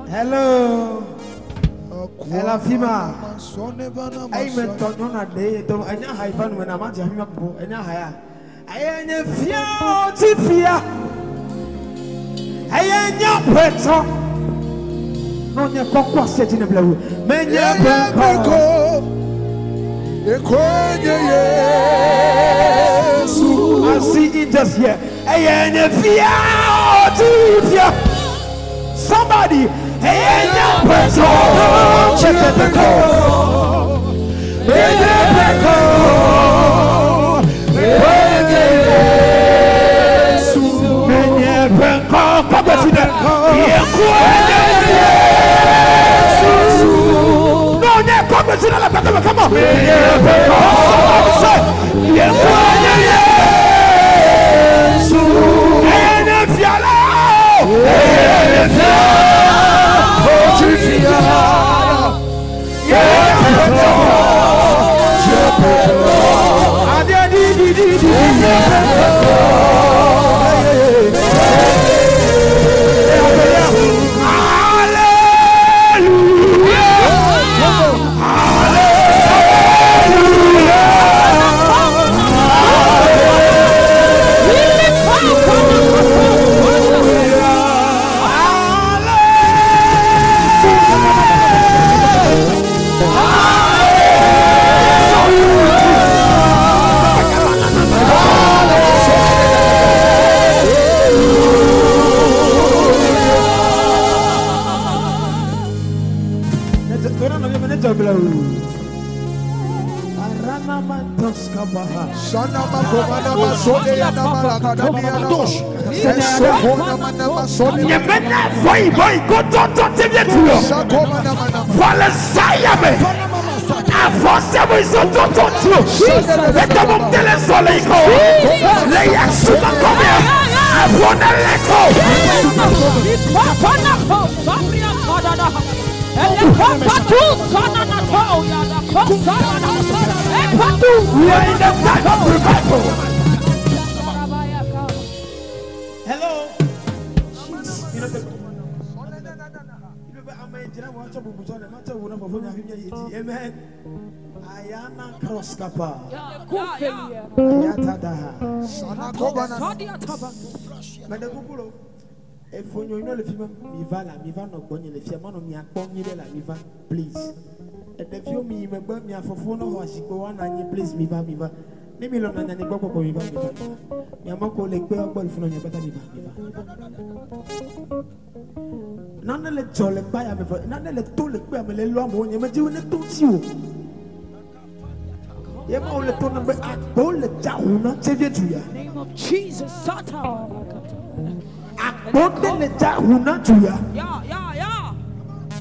Hello. Hello, Fima. Ayi me tɔ nyɔnu ɖe ye tɔ enya ha yi fa nu me na ma dze afi ma ƒoƒo enya ha ya. Eye nye fia dzi fia. Eye nye ƒetɔ. No nye kɔkɔ ase dzi ne ble wu. Menye ƒe kɔ. I see angels here. Eye nye fia dzi fia. Somebody. Eye nye ƒetɔ. Cheteteko. Menye ƒe kɔ. Menye Yesu. Menye ƒe kɔ. Kɔkɔ ti dɛ. Yeku enye Yesu. No nye kɔkɔ ti dɛ la gbɛtɛ mɛ come on. Menye ƒe kɔ. Somebody say Yeku enye Yesu. Eye nye fia la. Eye nye fia. O ti fia. Yeku Ade di di di di. We are in the time of revival. Hello. Amen. Ayana cross kapa. Ayata daha. Mede kukulo. Efonyo ino le fima mi va la mi va no gbonye le fia ma no mi akpɔ nyi ɖe la mi va please. Eɖeviwo mi yi megbe mia fofo no xɔ asikpo woanɔ anyi please mi va mi va. Ne mi lɔ nɔ anyi gbɔ gbɔgbɔ mi va mi va. Miame ko le kpe gbɔ le fi nɔ nye kpata mi va mi va. Nane le dzɔ le kpa ya me vɔ nane le to le kpe ya me le lɔ amewo nye me dzi wo ne to ŋuti o. Ye ma wo le to na be agbo le dza ʋu na tsevie du ya. Name of Jesus. Satan. Agbo ɖe le dza ʋu na du ya. Yeah, yeah, yeah.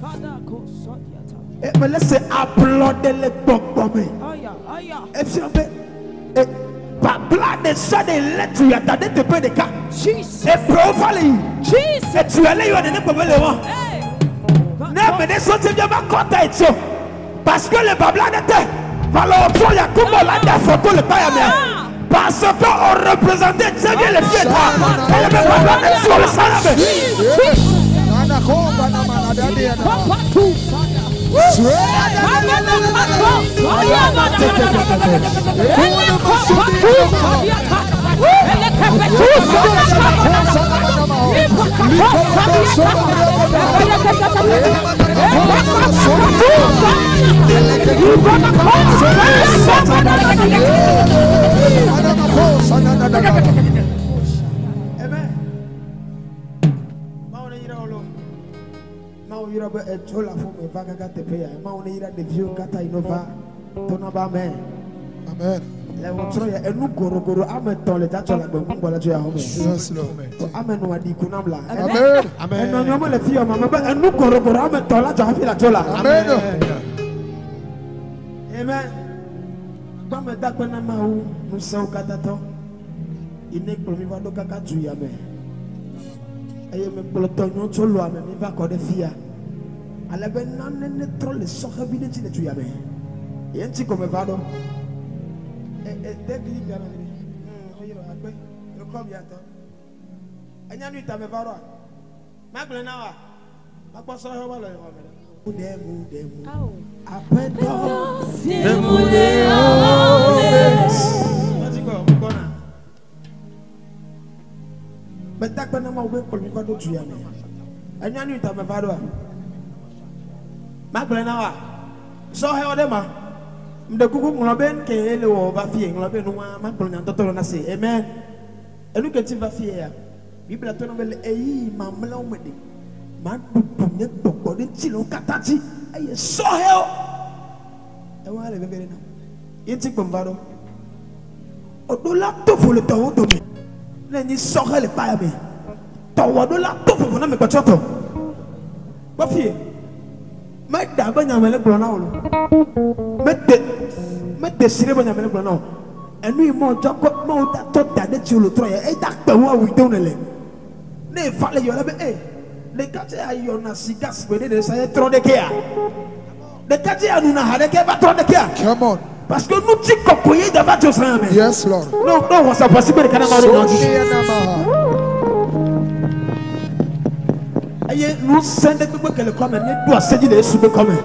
Father, go Sodiata. E me le se ablɔɖe le gbɔgbɔ me. Aya, aya. Efia be e babla ɖe sia ɖe le du ya da ɖe teƒe ɖeka. Jesus. Eƒewo va le yi. Jesus. Etu ya le yi wa nene gbɔgbɔ le wa. Hey. Ne ame ɖe sɔ tse va kɔta etsi o. Parce que le babla ɖe te va le wòtrɔ Yakubu la ɖe afɔto le kpa ya mea. Parce que on représentait très bien les filles ta. Elle be babla ɖe tso le sa ya me. Amen. Mawu ne yra wo lo. Mawu yra be etso le aƒeme va kaka teƒe ya. Mawu ne yra ɖeviwo katã yi ne va tona be amen. Amen. Le wòtrɔ ya enu gorogoro ame etɔ̃ le dzatsɔ le agbe la tso ya xɔ me. Yes, Lord. Ame nɔ aɖi ku nam la. Amen. Enɔ nyɔme le fi yɔ ma me be enu gorogoro ame etɔ̃ la dzɔ hafi la tso la. Amen. Amen. Gbame dakpe na Mawu ŋusẽwo katã tɔ. Yi ne kplɔ mi va ɖo kaka du ya me. Eye me kplɔ tɔnyewo tso lɔa me mi va kɔ ɖe fia. Ale be nane ne trɔ le sɔhɛvi ɖe dzi le du ya me. Ye ŋuti gɔme va ɖo. E e de gli bia me ɖe. Oyirɔ akpe. Ekɔ bia tɔ. Enya nu yi ta me va ɖoa? Magblɔe na woa? Makpɔ sɔhɛwo va le xɔ me ɖe. Demu demu. Aƒetɔ. Demu le ame. Mati kɔ gbɔna. Metakpe na Mawu be kplɔ mi va ɖo du ya me. Enya nu yi ta me va ɖoa? Magblɔe na woa? Sɔhɛwo ɖe ma. Ŋɖe kuku ŋlɔ be nke ye le wɔ va fie ŋlɔ be nua magblɔ nya ŋutɔtɔ ɖo na se. Amen. Enu ke ti va fie ya. Biblia tɔ na be le ɣeyiɣi mamlɛawo me ɖe maɖuɖu nye gbɔgbɔ ɖe ŋuti le wo katã dzi eye sɔhɛwo ewa le veve ɖe nam. Ye ŋuti kpɔm va ɖo. Oɖo la to vo le tɔwo dome. Ne nyi sɔhɛ le kpa ya me. Tɔwɔ ɖo la to vovo na amegbetɔ tɔ. Kpɔ fie. Meɖa be nyame le gblɔ na wo lo. Mede mede si ɖe be nyame le gblɔ na wo. Enu yi mɔ dzɔ kɔ Mawu da tɔ da ɖe dzi wo le trɔ ya. Eda kpe wo awu do ne le. Ne eva le yɔ la be e ɖeka tse ayɔna siga si gbe ɖe ɖe sa ye trɔ ɖe kea. Ɖeka tse anuna ha ɖe ke va trɔ ɖe kea. Come on. Parce que nu tsi kɔkɔe ye da va tso sã me. Yes, Lord. No no wɔ sa voici be ɖeka na ma ɖo nɔ dzi. Sonia namaha. Eye ŋusẽ ɖe gbegbe ke le kɔme míeɖo ase dzi le Yesu be kɔme.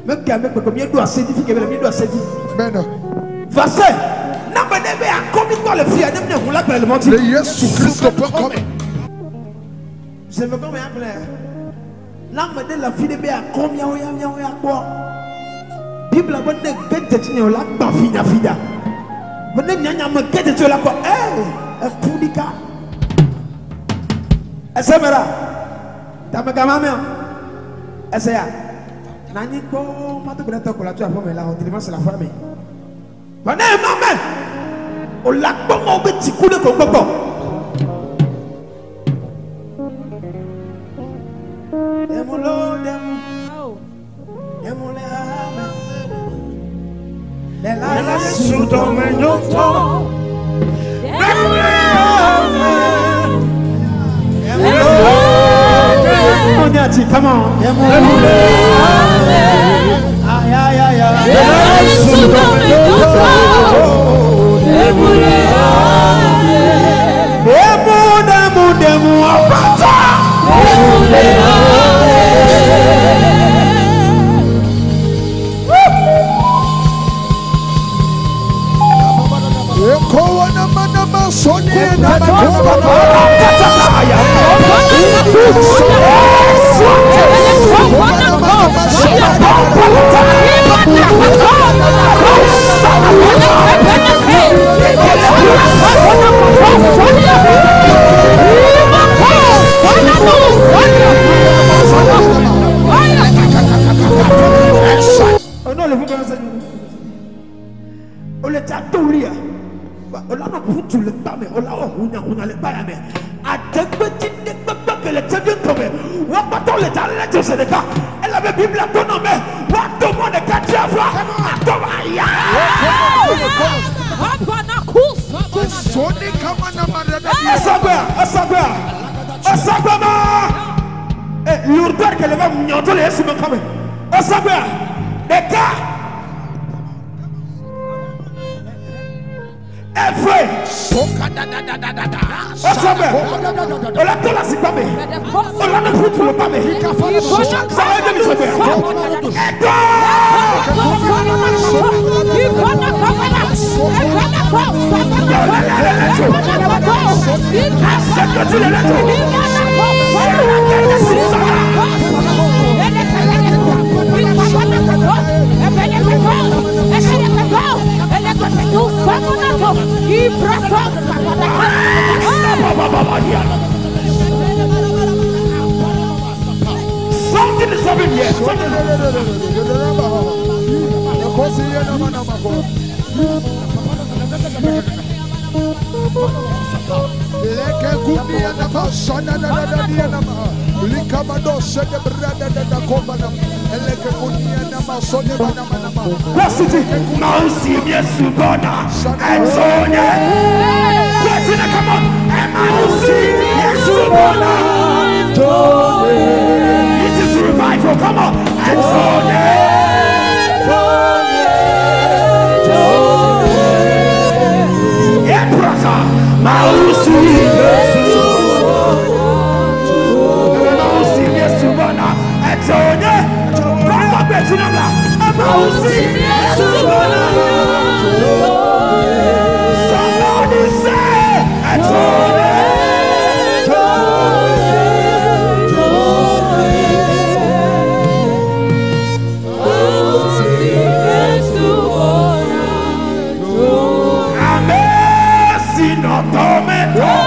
Meke ame gbegbe míeɖo ase dzi fi ke be le míeɖo ase dzi. Amen. Va se na ame ɖe be akɔ mi gbɔ le fia ne mi ʋu la gblẽ le mɔdzi. Le Yesu Kristo ƒe kɔme. Zeve gɔme ya gblẽ. Na ame ɖe le afi ɖe be akɔ miawo ya miawo ya kpɔ. Biblia be ne ge dze dzi nye o la gbã finyafida. Be ne nyanya me ge dze dzi o la kɔ ee eku ɖika. Ese me la tamegama mea ese ya nanyi kpɔ mado gbe ɖe tɔ ko la tso aƒeme la xɔ dilimasi le aƒea me. Vɔ ne ema me o la kpɔ mɔ be dziku ɖe ko gbɔgbɔ. Demu lo demu demu le ame. Le la la Yesu dɔme nyɔtɔ. Demu le ame. Demu lo demu. Come on. Demu le ame. Ay ay ay ay. Yesu dɔme nyɔtɔ. Demu le ame. Demu demu demu apata. Demu le ame. Ekowa nama sonia nama. Oh non, le vous connaissez. On le t'a tout Ola no putu le ba me ola o hunya hunya le ba ya me adegbe ti de gbegbe ke le tse vi tɔ me wa kpatɔ le ta le tso se ɖeka elabe Biblia to nɔ me wa to mɔ ɖeka dzi ava atɔ va ya. Soni kama nama dada. Esagbea esagbea esagbea ma e lourdeur ke le va nyɔtɔ le Yesu me kɔme esagbea ɖeka. Efe. Soka da da da da da da. Esagbea ola to la si kpame ola ne putu le kpame sɔrɔ ebe mi sagbea ɛtɔ. Something is happening here. Something. City. Mausi Miesubona. Etsonie. Question, come on. Mausi Miesubona. This is revival. microphone. Come on. Yeah, brother. Mausi Mausi Yesubana. Etone. Brother Betinabla. Mausi Yesubana. Somebody say, Etone. Amesi no tome.